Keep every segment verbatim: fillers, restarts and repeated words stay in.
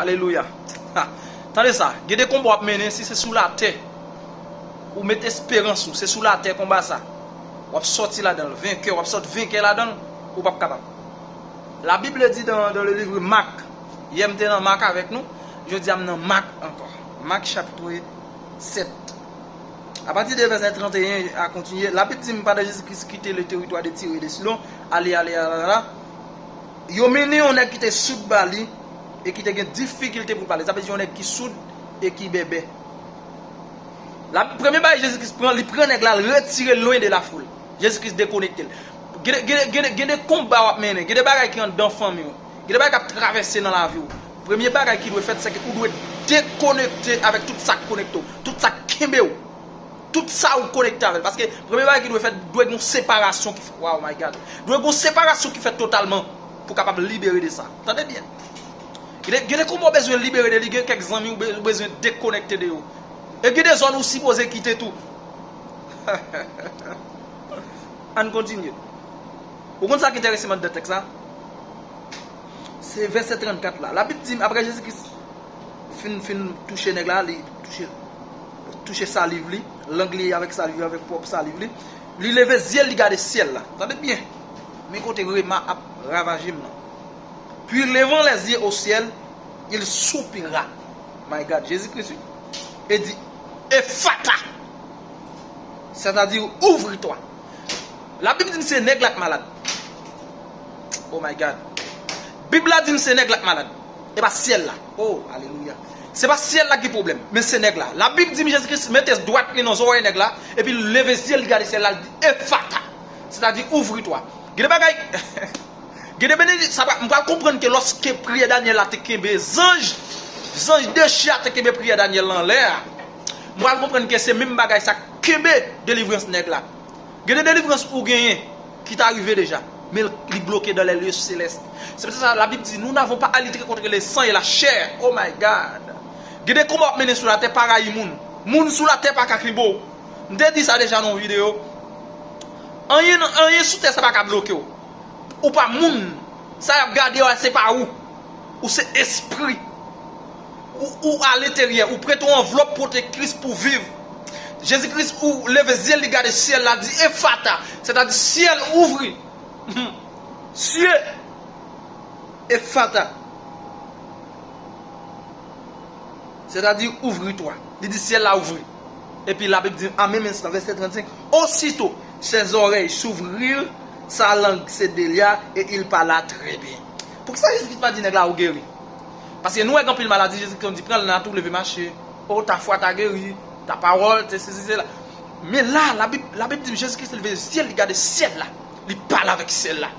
Alelouya. Ha. Tande sa, gen de konba w ap mennen, si se sou latè, ou met esperans ou, se sou latè konba sa. W ap sòti ladan l, venkè, w ap sòti venkè ladan l, ou p ap kapab. La Bible dit dans, dans le livre Marc, yè m te nan Mak avèk nou, jodi a m nan Mak ankò. Mak chapitre sept. Apati de vèsè trannteyen a kontinye, Labib di m pandan Jezi Kris kite le teritwa de Tir e de Sidon, ale, ale, ale, ale, yo mennen yon nèg ki te soud ba li e ki te gen difikilte pou l pale. Sa vle di yon nèg ki soud e ki bèbè. La, premye bagay Jezi Kris pran, li pran nèg la, l retire l lwen de lafoul. Jezi Kris dekonekte l. Gen de, gen de, gen de, gen de konba w ap mennen, gen de bagay ki anndan fanmi w, gen de bagay k ap travèse nan lavi w. Premye bagay ki dwe fèt, se ke ou dwe dekonekte avèk tout sa k konekte w, tout sa k kenbe w, tout sa ou konekte avè l. Paske premye bagay ki dwe fèt, dwe gen yon separasyon ki fèt. Wow, my God. Dwe gen yon separasyon ki fèt totalman pou w kapab libere de sa. Tande byen. Gen de, gen de konba w bezwen libere de li, gen kèk zanmi w be-, ou bezwen dekonekte de yo. E gen de zòn ou sipoze kite tou. Ann kontinye. Ou konn sa k enterese m anndan tèks la? Se vèsè trannkat la. Labib di m, apre Jezi Kris fin, fin touche nèg la, li touche, touche saliv li, lang li avèk saliv li, avèk pwòp saliv li. Li leve zye l, li gade syèl la. Tande byen. Men kote rema ap ravaje m nan. Puis levant les yeux au ciel, il soupira. My God, Jezi Kris, wi. E di, Efata! C'est-à-dire, ouvre-toi. Labib di m se nèg la k malad. Oh my God. Bib la di m se nèg la k malad. E pa syèl la. Oh, alelouya. Se pa syèl la ki pwoblèm, men se nèg la. Labib di m Jezi Kris mete dwat li nan zòrèy nèg la, epi l leve zye l, li gade syèl la, l di, Efata! C'est-à-dire, ouvre-toi. Gen de bagay, gen de benediksyon, sa pral, m pral konprann ke lòske priyè Danyèl la te kenbe, zanj, zanj dechi a te kenbe priyè Danyèl la anlè a, m pral konprann ke se menm bagay sa k kenbe delivrans nèg la. Gen de delivrans ou genyen ki ta rive deja, men li bloke dans les lieux célestes. C'est pour ça la Bible dit, nous n'avons pas à lutter contre le sang et la chair. Oh my God. Gen de konba w ap mennen sou latè, pa rayi moun. Moun sou latè pa ka kenbe w. M te di sa deja nan yon videyo. Anyen, anyen sou tè sa pa ka bloke w. Ou pa moun. Sa y ap gade a, se pa ou. Ou se espri. Ou, ou alenteryè. Ou prete yon anvlòp pote Kris pou viv. Jezi Kris ou leve zye l, li gade syèl la, di, Efata, sètadi syèl ouvri. Sye Efata. Sètadi ouvri twa. Li di syèl la ouvri. Epi Labib di, an menm enstan, vèsè trannsenk, aussitôt ses oreilles s'ouvrirent, sa langue se délia et il parla très bien. Poukisa Jezi Kris pa di nèg la ou geri? Paske nou wè gen anpil maladi, Jezi Kris di pran l nan tou leve mache. O, ta fwa ta geri, ta pawòl, te sesi, sela. Men la, Labib, Labib di Jezi Kris leve zye l, li gade syèl la. Li pale avèk syèl la.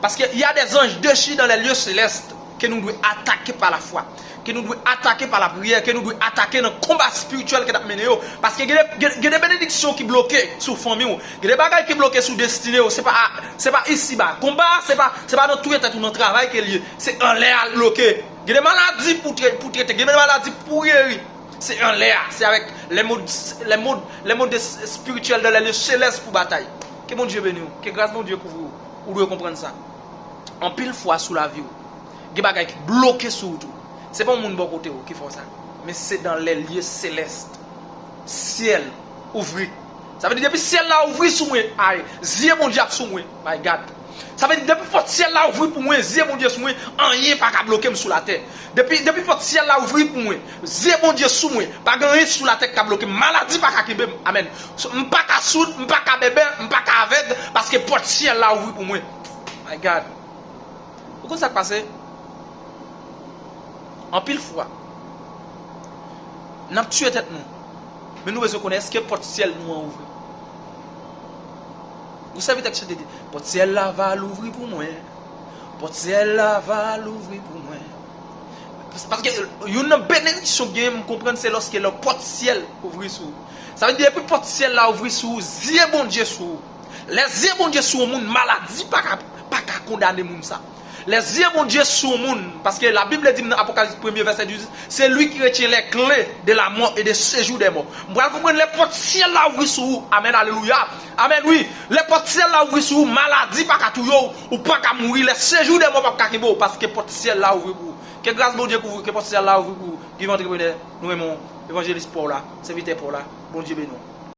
Paske y a des anges déchus dans les lieux célestes ke nou dwe atake pa lafwa, ke nou dwe atake pa lapriyè, ke nou dwe atake nan konba espirityèl ke n ap mennen yo. Paske gen de, gen, gen de benediksyon ki bloke sou fanmi w, gen de bagay ki bloke sou destine w. Se pa, se pa isiba. Konba a, se pa, se pa nan touye tèt ou nan travay ke l ye. Se anlè a l bloke. Gen de maladi pou tre-, pou trete, gen de maladi pou geri. Se anlè a, se avèk les mondes, les mondes, les mondes spirituels dans les lieux célestes pou batay. Ke Bondye beni w, ke gras Bondye kouvri w. Ou dwe konprann sa. Anpil fwa sou lavi w, gen bagay ki bloke sou ou tou. Se pa yon moun bò kote w ki fè w sa, men se dans les lieux célestes. Syèl ouvri. Sa vle di depi syèl la ouvri sou mwen, ay, zye Bondye ap sou mwen. My God. Sa vle di depi pòt syèl la ouvri pou mwen, zye Bondye sou mwen, anyen pa ka bloke m sou latè. Depi, depi pòt syèl la ouvri pou mwen, zye Bondye sou mwen, pa gen anyen sou latè ki ka bloke m. Maladi pa ka kenbe m. Amèn. So, m pa ka soud, m pa ka bèbè, m pa ka avèg, paske pòt syèl la ouvri pou mwen. My God. Ou konn sa k pase? Anpil fwa, n ap tiye tèt nou. Men nou bezwen konnen èske pòt syèl nou an ouvri. Ou sèvi tèks yo te di, pòt syèl la va louvri pou mwen. Pòt syèl la va louvri pou mwen. Paske youn nan benediksyon k genyen, m konprann, se lòske lè pòt syèl ouvri sou ou. Sa vle di, depi pòt syèl la ouvri sou ou, zye Bondye sou ou. Lè zye Bondye sou yon moun, maladi pa ka, pa ka kondane moun sa. Lè zye Bondye sou yon moun, paske Labib di m nan Apokalips premye vèsè dizuit, c'est lui qui retient les clés de la mort et de séjour des morts. M pral konprann lè pòt syèl la ouvri sou ou. Amèn, alelouya. Amèn, wi. Lè pòt syèl la ouvri sou ou, maladi pa ka touye w, ou pa ka mouri, lè séjour des morts p ap ka kenbe w, paske pòt syèl la ouvri pou ou. Ke gras Bondye kouvri w, ke pòt syèl la ouvri pou ou, Guy Entrepreneur, nou renmen w, evanjelis pa w la, sèvitè pa w la, Bondye beni w.